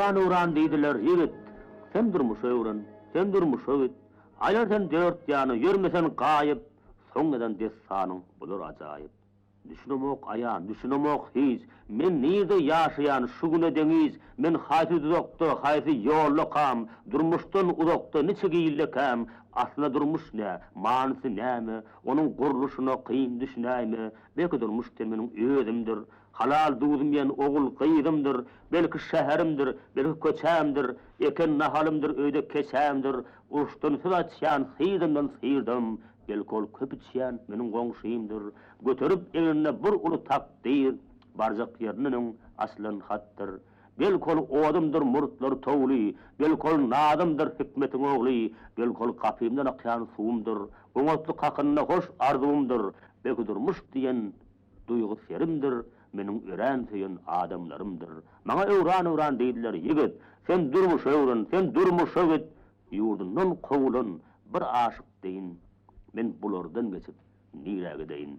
öwran-öwran diýdiler, Ýigit, sen durmuşa öwren, sen durmuşa git. Aýlan sen dört ýana, ýörme sen gaýyp, Soň ýazan dessanyň bolar ajaýyp. Düşünemok aýan, düşünemok hiç, Men nirde ýaşaýan şu güne deňiç, Men haýsy duzakda, haýsy ýoldakam, Durmuşdan uzakda niçik ildekäm, Aslynda durmuş nä, manysy näme, Onuň gurluşyna kyn düşünäýme, Belki durmuş diýen meniň özümdir, Halal duzum iýen ogul gyzymdyr, Belki şäherimdir, belki köçämdir, Eken nahalymdyr, öýde keçämdir, Uruşdan söz açýan syrdamdan syrdam, Belki ol köp içýän meniň goňşymdyr, Göterip egninde bir uly takdyr, Barjak ýerinden öň açylan hatdyr. Belki ol odumdyr murtlary towly, Belki ol Nazymdyr Hikmetiň ogly, Belki ol gapymdan akýan suwumdyr, Oňatlyk hakynda hoş arzuwymdyr, Belki durmuş diýen duýgy serimdir, Meniň örän söýen adamlarymdyr. Maňa öwran-öwran diýdiler, Ýigit, sen durmuşa öwren, sen durmuşa git! Ýurdundan kowulan bir aşyk deýin, Men bulardan geçip nirä gideýin?